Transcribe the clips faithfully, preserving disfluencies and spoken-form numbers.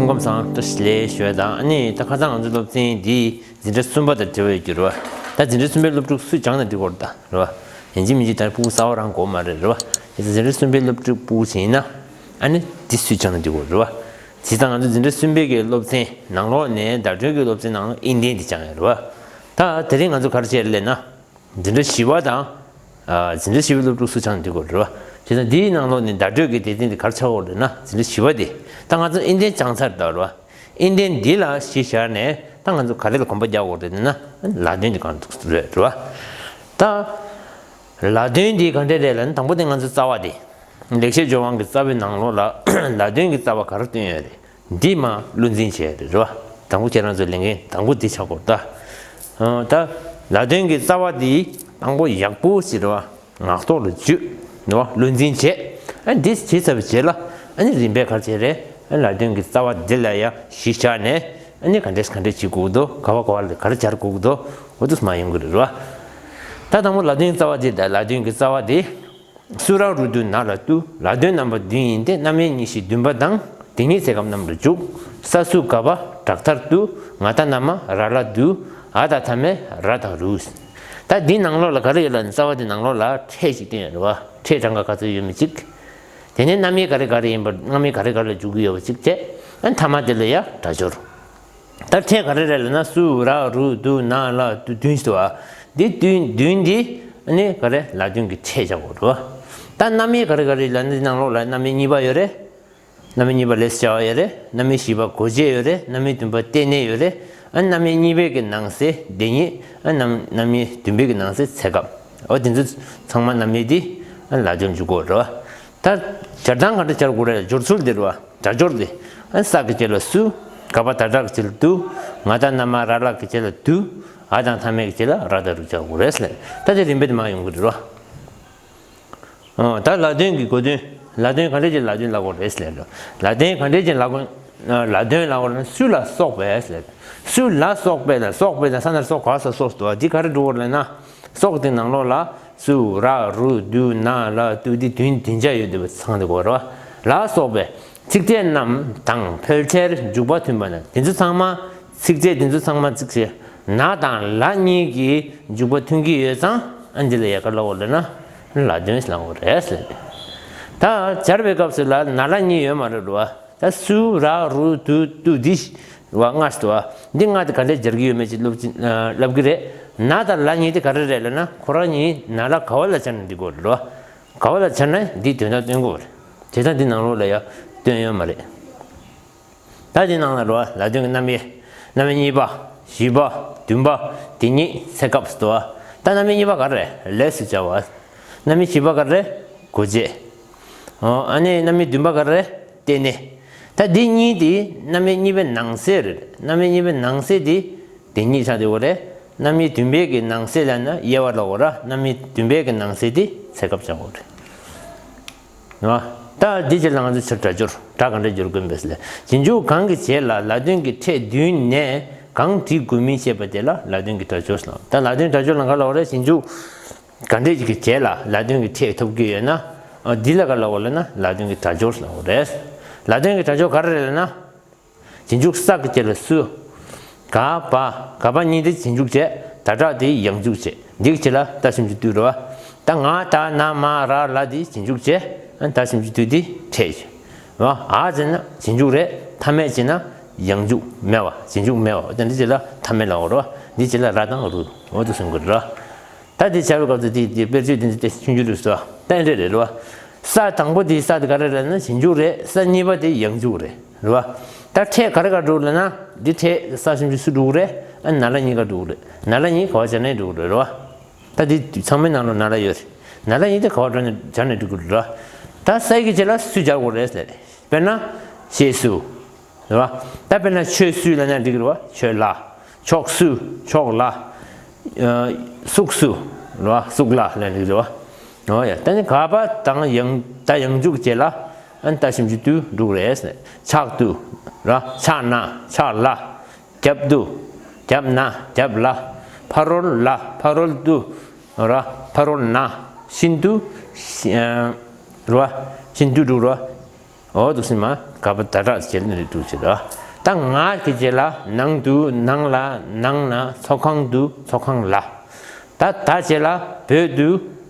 སྐུ་ཁམས་བཟང་། བཀྲ་ཤིས་བདེ་ལེགས་ཞུ་ཡ་དང་། ཨ་ནི་ད་ཁ་སང་ང་ཚོའི་སློབ་ཚན་འདི་འཛིན་གྲྭ་གསུམ་པ་དང་འབྲེལ་བ་ཡོད་ཀྱི་རེད་བ། ད་འཛིན་གྲྭ་གསུམ་པའི་སློབ་ཕྲུག་སུས་སྦྱངས་ན་འགྲིག་གི་རེད་ད། རེད་བ། ཡིན་གཅིག་མིན་གཅིག་ད་ཕྲུ་གུ་གསར་པ་རང་དགོས་མ་རེད། རེད་བ། དེ་ཚོ་འཛིན་གྲྭ་གསུམ་པའི་སློབ་ཕྲུག་སྤུ་གུ་ཞིག་ཡིན་ན། ཨ་ནི་འདི་སུས་སྦྱངས་ན་འགྲིག་གི་རེད་བ། བྱས་ཙང་ང་ཚོ་འཛིན་གྲྭ་གསུམ་པའི་གི་སློབ་ཚན་ནང་ལོགས་ནས་བརྡ་སྤྲོད་ཀྱི་སློབ་ཚན་ནང་ལོགས་དབྱིན་བསྟན་འདི་སྦྱངས་ཡོད་རེད་བ། ད་དེ་རིང་ང་ཚོ་ག་རེ་བྱས་རེད་ལབ་ན། འཛིན་གྲྭ་བཞི་པ་དང་། ཨ། འཛིན་གྲྭ་བཞི་པའི་སློབ་ཕྲུག་སུ་སྦྱངས་འདི་དགོས་རེད་བ། བྱས་ཙང་འདིའི་ནང་ལོགས་ནས་བརྡ་སྤྲོད་ཀྱི་སྡེ་ཚན་འདི་ག་རེ་ཆགས་ཡོད་རེད་ན། འཛིན་གྲྭ་བཞི་པ་དེ། ད་ང་ཚོ་དབྱིན་བསྟན་སྦྱངས་ཚར་ད་རེད་བ། དབྱིན་བསྟན་འདི་ལ་གཞི་བཞག་ནས་ད་ང་ཚོ་ག་རེ་ལ་གོམ་པ་རྒྱག་དགོས་རེད་ན། ལ་དོན་འདི་གང་འདུག་རེད་རེད་བ། ད་ལ་དོན་འདི་ག་འདྲ་རེད་ལབ་ན། དང་པོ་དེ་ང་ཚོ་རྩ་བ་དེ། ལེགས་བཤད་ལྗོན་དབང་གི་རྩ་བའི་ནང་ལོགས་ལ་ལ་དོན་གྱི་རྩ་བ་ག་རེ་བཏོན་ཡོད་རེད། འདི་མར་བློ་འཛིན་བྱས་རེད་བ། དང་པོ་ཁྱེད་རང་ཚོའི་ལས་འགན་དང་པོ་འདི་ཆགས་དགོས་ད། ཨ། ད་ལ་དོན་གྱི་རྩ་བ་འདི་དང་པོ་ཡག་པོ་ཞིག་རེད་བ། ངག་ཐོག་ལ་བརྗོད། རེད་བ། བློ་འཛིན་བྱས། ཨ། འདི་བྱས་ཚར་བའི་རྗེས་ལ། ཨ་ནི་རིམ་པས་ག་རེ་བྱས་རེད། ཨ། ལ་དོན་གྱི་རྩ་བ་འདི་ལ་ཡང་གཞི་བཞག་ནས། ཨ་ནི་ག་འདྲས་ག་འདྲས་བྱེད་དགོས་འདུག་ག་བ་ག་བ་ལ་ག་རེ་སྦྱར་དགོས་འདུག་འོ་འདུག་མར་ཡོང་གི་རེད་བ། ད་དང་པོ་ལ་དོན་གྱི་རྩ་བ་འདི་ད་ལ་དོན་གྱི་རྩ་བ་འདི། སུ་ར་རུ་དུ་ན་ལ་ཏུ། ལ་དོན་རྣམ་པ་བདུན་ཡིན་ཏེ། རྣམ་དབྱེ་གཉིས་བཞི་བདུན་པ་དང་། དེ་ཉིད་ཚེ་སྐབས་རྣམས་ལ་འཇུག་ས་སུ་ག་བ་དྲག་མཐར་ཏུ། ང་ད་ན་མ་ར་ལ་དུ། འ་ད་མཐའ་མེད་ར་དང་རུ། ད་འདི་ནང་ལོགས་ལ་ག་རེ་ཡོད་ལབ་ན། རྩ་བ་འདི་ནང་ལོགས་ལ་ཕྲད་ཅིག་བསྟན་ཡོད་རེད་བ། ཕྲད་གྲངས་ཀ་ག་ཚོད་ཡོད་མེད་ཅིག་དེ་ནས་རྣམ་དབྱེ་ག་རེ་ག་རེ་ཡིན་པ། རྣམ་དབྱེ་ག་རེ་ག་རེ་ལ་འཇུག་གི་ཡོད་པ་ཅིག་བྱས། ཨ། མཐའ་མ་དེ་ལ་ཡ་སྒྲ་སྦྱོར། ད་ཕྲད་ག་རེ་རེད་ལབ་ན། སུ་ར་རུ་དུ་ན་ལ་ཏུ་བདུན་ཞིག་འདུག་བ། འདི་བདུན་བདུན་འདི་ནི་ག་རེ། ལ་དོན་གྱི་ཕྲད་ཆགས་དགོས་རེད་བ། ད་རྣམ་དབྱེ་ག་རེ་ག་རེ་ལབ་ན། འདི་ནང་ལོགས་ལ་རྣམ་དབྱེ་གཉིས་པ་ཡོད་རེད། རྣམ་དབྱེ་གཉིས་པ་ལས་སུ་བྱ་བ་ཡོད་རེད། རྣམ་དབྱེ་བཞི་པ་གོ་བྱེད་ཡོད་རེད། རྣམ་དབྱེ་བདུན་པ་རྟེན་གནས་ཡོད་རེད། ཨ། རྣམ་དབྱེ་གཉིས་པའི་གི་ནང་གསེས་དེ་ཉིད། ཨ། རྣམ་རྣམ་དབྱེ་བདུན་པའི་གི་ནང་གསེས་ཚེ་སྐབས། འོ་དེ་ཚོ་ཚང་མ་རྣམ་དབྱེ་འདི། ཨ། ལ་དོན་འཇུག་དགོས་རེད་བ། ད་སྦྱར་སྟངས་ག་འདྲ་སྦྱར་དགོས་རེད། སྦྱོར་ཚུལ་འདི་རེད་བ། སྒྲ་སྦྱོར་འདི། ཨ། ས་གི་རྗེས་ལ་སུ། ག་བ་ད་དྲག་གི་རྗེས་ལ་དུ། ང་ད་ན་མ་ར་ལ་གི་རྗེས་ལ་དུ། འ་དང་མཐའ་མེད་ཀྱི་རྗེས་ལ་ར་དང་རུ་སྦྱར་དགོས་རེད་ཟེར། ད་དེ་རིམ་པས་དེ་མར་ཡོང་གི་རེད་བ། ཨ། ད་ལ་དོན་གྱི་གོ་དོན། ལ་དོན་ག་འདྲས་ཀྱི་ལ་དོན་ལབ་དགོས་རེད་ཟེར། ལ་དོན་ག་འདྲས་ཀྱི་ལ་དོན། ལ་དོན་ལབ་དགོས་རེད་ན། སུ་ལ་སོགས་པས་ཟེར། སུ་ལ་སོགས་པས་ལ། སོགས་པས་ལ་ས་ན་སོགས་ག་ས་སོགས་སུ་འདུག་བ། འདི་ག་རེ་འགྲོ་དགོས་རེད་ལབ་ན། སོགས་དེ་ནང་ལོགས་ལ་སུ་ར་རུ་དུ་ན་ལ་ཏུ་འདི་བདུན་བདུན་ཆ་ཡོད་བསྡད་པ་ཚང་དེ་དགོས་རེད་བ། ལ་སོགས་པས་ཚིགས་བཅད་རྣམས་དང་ཕལ་ཆེར་འཇུག་པ་མཐུན་པ་ན། དེ་ཚོ་ཚང་མ། ཚིགས་བཅད་དེ་ཚོ་ཚང་མ་ཚིགས་བཅད་ན་དང་ལ་གཉིས་ཀྱི་འཇུག་པ་མཐུན་གྱི་ཡོད་ཙང་། ཨ། འདི་ལ་ཡ་ག་ལབ་དགོས་ལབ་ན། ལ་དོན་ལབ་དགོས་རེད་ཟེར། ད་སྦྱར་བའི་སྐབས་སུ་ལ་ན་ལ་གཉིས་ཡོད་མ་རེད་བ། ད་སུ་ར་རུ་དུ་ཏུ་འདི་བ་ལྔ་ཞིག་འདུག་བ། འདི་ལྔ་དེ་ག་འདྲས་སྦྱར་གྱི་ཡོད་མེད་ཅིག་སློབ་ཅིག་ལབ་ཀྱི་རེད། ན་དང་ལ་གཉིས་དེ་ག་རེ་རེད་ལབ་ན། ཁོ་རང་གཉིས་ན་ལ་ག་བ་ལ་སྦྱར་ན་འགྲིག་གི་རེད་བ། ག་བ་ལ་སྦྱར་ན་འདིའི་དོན་དག་སྟོན་གྱི་རེད། དེ་ལྟར་འདི་ནང་ལོགས་ལ་ཡ་སྟོན་ཡོད་མ་རེད། ད་འདི་ནང་ལ་རེད་བ། ལ་དོན་གྱི་རྣམ་དབྱེ། རྣམ་དབྱེ་གཉིས་པ། བཞི་པ། བདུན་པ། དེ་ཉིད་ཚེ་སྐབས་སུ་འདུག་བ། ད་རྣམ་དབྱེ་གཉིས་པ་ག་རེ་རེད། ལས་སུ་བྱ་བ། རྣམ་དབྱེ་བཞི་པ་ག་རེ་རེད། གོ་བྱེད། ཨོ། ཨ་ནི་རྣམ་དབྱེ་བདུན་པ་ག་རེ་རེད། རྟེན་གནས། ད་འདི་གཉིས་དེ་རྣམ་དབྱེ་གཉིས་པའི་ནང་གསེས་རེད། རྣམ་དབྱེ་གཉིས་པའི་ནང་གསེས་དེ་དེ་ཉིད་ཆགས་བསྡད་ཡོད་རེད། རྣམ་དབྱེ་བདུན་པའི་གི་ནང་གསེས་ལབ་ན་དབྱེ་བ་ལབ་དགོས་རེད། རྣམ་དབྱེ་བདུན་པའི་གི་ནང་གསེས་དེ་ཚེ་སྐབས་ཆགས་ཡོད་རེད། ནོ། ད་འདི་རྗེས་ལ་ང་ཚོ་ཕྱིར་སྒྲ་སྦྱོར། སྒྲ་ག་འདྲ་སྦྱོར་དགོས་པས་ལས། རྗེས་འཇུག་གང་གི་རྗེས་ལ་ལ་དོན་གྱི་ཕྲད་བདུན་ནས་གང་བྲིས་དགོས་མིན་བཤད་པ་དེ་ལ་ལ་དོན་གྱི་སྒྲ་སྦྱོར་ཟེར། ད་ལ་དོན་སྒྲ་སྦྱོར་ལ་ག་ལབ་རེད། རྗེས་འཇུག་ག་འདྲས་ཀྱི་རྗེས་ལ་ལ་དོན་གྱི་ཕྲད་ཐོབ་ཀྱི་ཡོད་ན། ཨ། འདི་ལ་ག་ལབ་ལབ་ན་ལ་དོན་གྱི་སྒྲ་སྦྱོར་ལབ་རེད། ལ་དོན་གྱི་སྒྲ་སྦྱོར་ག་རེ་རེད་ལབ་ན། རྗེས་འཇུག་ས་གི་རྗེས་ལ་སུ། ག་བ། ག་བ་གཉིས་དེ་རྗེས་འཇུག་བྱས། ད་དྲག་དེ་ཡང་འཇུག་བྱས། འདི་གི་རྗེས་ལ་ད་ཞབས་ཀྱུ་ཏུ་རེད་བ། ད་ང་ད་ན་མ་ར་ལ་དེ་རྗེས་འཇུག་བྱས། ད་ཞབས་ཀྱུ་ཏུ་དེ་ཕྲད་བྱས། རེད་བ། འ་བྱས་ན་རྗེས་འཇུག་རེད། མཐའ་མེད་བྱས་ན་ཡང་འཇུག་མེད་བ། རྗེས་འཇུག་མེད་བ། ད་འདི་རྗེས་ལ་མཐའ་མེད་ལབ་དགོས་རེད་བ། འདི་རྗེས་ལ་ར་དང་རུ། འོ་དེ་གསུང་དགོས་རེད་བ། ད་དེ་བྱ་བའི་སྐབས་སུ་དེ་དེ་དཔེར་བརྗོད་དེ་ཚོ་དེ་ཆུང་ཆུང་རུ་སོ། ད་འདི་རེད་རེད་བ། ས་དང་པོ་དེ་ས་དེ་ག་རེ་རེད་ན་རྗེས་འཇུག་རེད། ས་གཉིས་པ་དེ་ཡང་འཇུག་རེད། རེད་བ། ད་ཕྲད་ག་རེ་ག་འགྲོ་ལབ་ན། འདི་ཕྲད་ས་ཞབས་ཀྱུ་སུ་འགྲོ་གི་རེད། ཨ། ན་ལ་གཉིས་ཀ་འགྲོ་གི་རེད། ན་ལ་གཉིས་ག་བ་སྦྱར་ནའི་འགྲོ་གི་རེད། རེད་བ། ད་འདི་ཚང་མའི་ནང་ལ་ན་ལ་ཡོད་རེད། ན་ལ་གཉིས་དེ་ག་བ་སྦྱར་ནའི་སྦྱར་ནའི་འགྲོ་གི་རེད། རེད་བ། ད་ས་གི་རྗེས་ལ་སུ་སྦྱར་དགོས་རེད་ཟེར། དཔེར་ན། ཞེས་སུ། རེད་བ། ད་དཔེར་ན་ཆོས་སུ་ལབ་ན་འགྲིག་གི་རེད་བ། ཆོས་ལ། ཕྱོགས་སུ། ཕྱོགས་ལ། ཨ། གཟུགས་སུ། རེད་བ། གཟུགས་ལ་ལབ་ན་འགྲིག་གི་རེད་བ། འོ་ཡ། ད་ནི་ག་བ་དང་ཡང་ད་ཡང་འཇུག་རྗེས་ལ། ཨ། ད་ཞབས་ཀྱུ་ཏུ་འགྲོ་གི་རེད། ཕྱག་ཏུ། རེད་བ། ཕྱག་ན། ཕྱག་ལ། རྒྱབ་ཏུ། རྒྱབ་ན། རྒྱབ་ལ། ཕ་རོལ་ལ། ཕ་རོལ་ཏུ། རེད་བ། ཕ་རོལ་ན། ཤིན་ཏུ། ཤི། ཨ། རེད་བ། ཤིན་ཏུ་འགྲོ་གི་རེད་བ། འོ་འདུག་སེ་མ་ག་པ་ད་དྲག་བྱེད་ནི་རེད་འདུག་ཅེས་རེད་བ། ད་ང་གི་རྗེས་ལ་ནང་དུ་ནང་ལ་ནང་ན་ཚོགས་ཁང་དུ་ཚོགས་ཁང་ལ། ད་ད་རྗེས་ལ་བོད་དུ་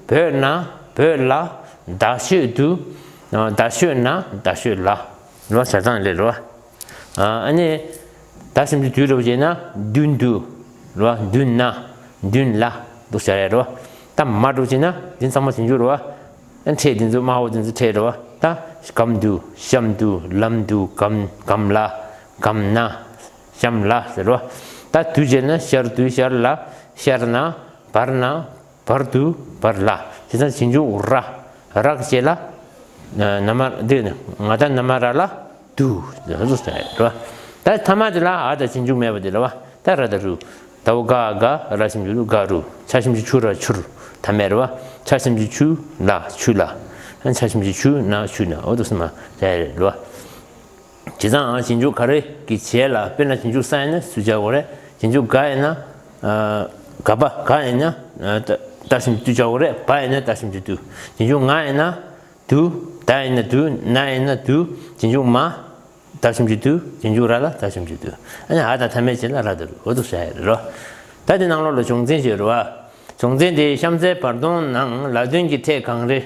བོད་ན་བོད་ལ་ད་ཤོད་དུ་ད་ཤོད་ན་ད་ཤོད་ལ། རེད་བ། བྱ་ཚང་ལས་རེད་བ། ཨ་ནི་ད་ཞབས་ཀྱུ་དུ་རེད་བ་བྱས་ན་མདུན་དུ་རེད་བ། མདུན་ན་མདུན་ལ་འདུག་བྱ་ཡ་རེད་བ། ད་མ་འགྲོ་བྱས་ན་འདི་ཚང་མ་ཞབས་ཀྱུ་རེད་བ། ཨ་ནི་ཕྲད་འདི་ཚོ་དམར་པོ་འདི་ཚོ་ཕྲད་རེད་བ། ད་གམ་དུ་གཤམ་དུ་ལམ་དུ་གམ་གམ་ལ་གམ་ན་གཤམ་ལ་ཟེར་བ། ད་དུ་བྱས་ན་ཤར་དུ་ཤར་ལ་ཤར་ན་བར་ན་བར་དུ་བར་ལ། དེ་ཚང་ཞབས་ཀྱུ་ར། ར་གི་རྗེས་ལ་ན་མ་འདི་ནི་ང་ད་ན་མ་ར་ལ་དུ་ཟེར་བ། ད་ཐ་མ་དེ་ལ་ཨ་ད་ཞབས་ཀྱུ་མེད་པ་དེ་ལ་བ། ད་ར་ད་རུ། ད་འོ་ག་ག་ར་ཞབས་ཀྱུ་རུ་ག་རུ། ཆ་ཞབས་ཀྱུ་ཆུ་ར་ཆུར། ཐ་མ་རེད་བ། ཆ་ཞབས་ཀྱུ་ཆུ་ལ་ཆུ་ལ། ཆ་ཞབས་ཀྱུ་ཆུ་ན་ཆུ་ན། འོ་འདུག་སེ་མ་བྱ་ཡ་རེད་བ། བྱས་ཙང་ཞབས་ཀྱུ་ག་རེ་གི་རྗེས་ལ་དཔེར་ན་ཞབས་ཀྱུ་ས་ཡིན་ན་སུ་བྱ་དགོས་རེད། ཞབས་ཀྱུ་ག་ཡིན་ན་ག་པ་ག་ཡིན་ན་ད་ཞབས་ཀྱུ་དུ་བྱ་དགོས་རེད། བ་ཡིན་ན་ད་ཞབས་ཀྱུ་དུ། ཞབས་ཀྱུ་ང་ཡིན་ན་དུ། ད་ཡིན་ན་དུ། ན་ཡིན་ན་དུ། ཞབས་ཀྱུ་མ། ད་ཞབས་ཀྱུ་དུ། ཞབས་ཀྱུ་ར་ལ་ད་ཞབས་ཀྱུ་དུ། ཨ་ནི་ཨ་ད་ཐ་མའི་རྗེས་ལ་ར་ད་རུ། འོ་འདུག་བྱ་ཡ་རེད་རོ། ད་དེ་ནང་ལོགས་ལ་སྦྱོང་ཚན་ཡོད་རེད་བ། སྦྱོང་ཚན་དེ་གཤམ་གསལ་བར་སྟོང་ནང་ལ་དོན་གྱི་ཕྲད་གང་རེ་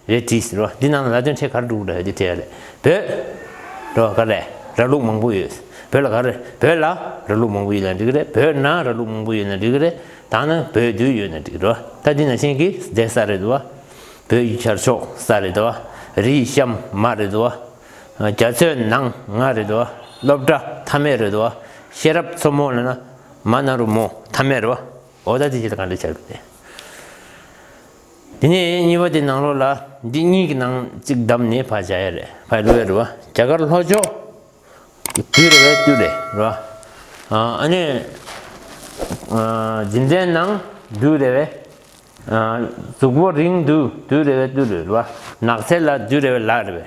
རེད་བྲིས་ཟེར་བ། འདི་ནང་ལ་ལ་དོན་ཕྲད་ག་རེ་འགྲོ་གི་རེད་འདི་བྲིས་ཡ་རེད། བོད་རོ་ག་རེ་ར་ལུགས་མང་པོ་ཡོད། བོད་ལ་ག་རེ་བོད་ལ་ར་ལུགས་མང་པོ་ཡོད་ན་འགྲིག་གི་རེད། བོད་ན་ར་ལུགས་མང་པོ་ཡོད་ན་འགྲིག་གི་རེད། ད་ནི་བོད་དུ་ཡོད་ན་འགྲིག་གི་རེད། ད་འདི་ནང་བཞིན་གྱི་སྡེ་ས་རེད་འདུག་བ། བོད་ཡུལ་ཤར་ཕྱོགས་ས་རེད་འདུག་བ། རིའི་གཤམ་མ་རེད་འདུག་བ། རྒྱ་མཚོའི་ནང་ང་རེད་འདུག་བ། སློབ་གྲྭ་མཐའ་མེད་རེད་འདུག་བ། ཤེས་རབ་མཚོ་མོ་ལ་ན་མ་ན་རུ་མོ་མཐའ་མེད་རེད་བ། འོ་ད་དེ་ཅི་ལ་གང་འདྲ་བྱ་དགོས་ཏེ། དེ་ནས་གཉིས་པ་དེ་ནང་ལོགས་ལ་འདི་གཉིས་ཀྱི་ནང་གཅིག་བདམས་ནས་ཕར་བྱ་ཡ་རེད། ཕར་བླུག་ཡ་རེད་བ། རྒྱ་གར་ལྷོ་ཕྱོགས། དུ་རེད་བས་དུ་རེད་རེད་བ། ཨ་ནི་འཛིན་གྲྭའི་ནང་དུ་རེད་བས། གཟུགས་པོ་རིང་དུ་དུ་རེད་བས་དུ་རེད་རེད་བ། ནགས་ཚལ་ལ་དུ་རེད་བས་ལ་རེད་བས།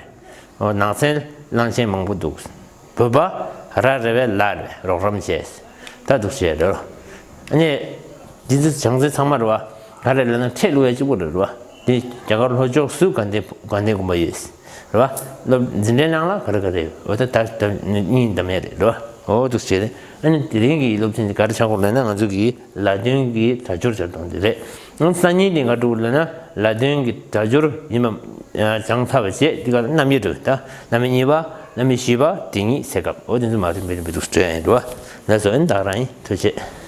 ཨོ་ནགས་ཚལ་གླང་ཆེན་མང་པོ་འདུག་བོད་པ་ར་རེད་བས་ལ་རེད་བས་རོགས་རམ་བྱས། ད་འདུག་བྱས་རེད། ཨ་ནི་འདི་ཚོ་བྱང་ཚན་ཚང་མ་རེད་བ། ག་རེ་ལབ་ན་ཕྲད་བླུག་ཡ་གཅིག་པོ་རེད་རེད་བ། འདི་རྒྱ་གར་ལྷོ་ཕྱོགས་སུ་དགའ་ལྡན་དགའ་ལྡན་དགོན་པ་ཡོད། རེད་བ། སློབ་འཛིན་གྲྭའི་ནང་ལ་ག་རེ་ག་རེ་ཡོད། འོ་ད་ད་ད་གཉིས་འདམ་ཡ་རེད་རེད་བ། འོ་འདུག་བྱས་རེད། ཨ་ནི་དེ་རིང་གི་སློབ་ཚན་འདི་ག་རེ་ཆགས་དགོས་ལབ་ན་ང་ཚོ་གི་ལ་དོན་གྱི་སྒྲ་སྦྱོར་སྦྱར་སྟངས་འདི་རེད། ཨང་སང་ཉིན་འདི་ག་འགྲོ་ལབ་ན་ལ་དོན་གྱི་སྒྲ་སྦྱོར་ཡིན་པ་སྦྱངས་ཚར་བ་བྱས་འདི་ག་རྣམ་དབྱེ་འགྲོ་ད་རྣམ་དབྱེ་གཉིས་པ་རྣམ་དབྱེ་བཞི་པ་འདི་གཉིས་ཚེ་སྐབས་འོ་དེ་ཚོ་མ་རིམ་པས་རིམ་པས་འདུག་སྤྲོད་ཡ་ཡིན་རེད་བ། ལགས་སོ། ཨ་ནི་ད་ག་རང་ཡིན། ཐུགས་རྗེ་ཆེ།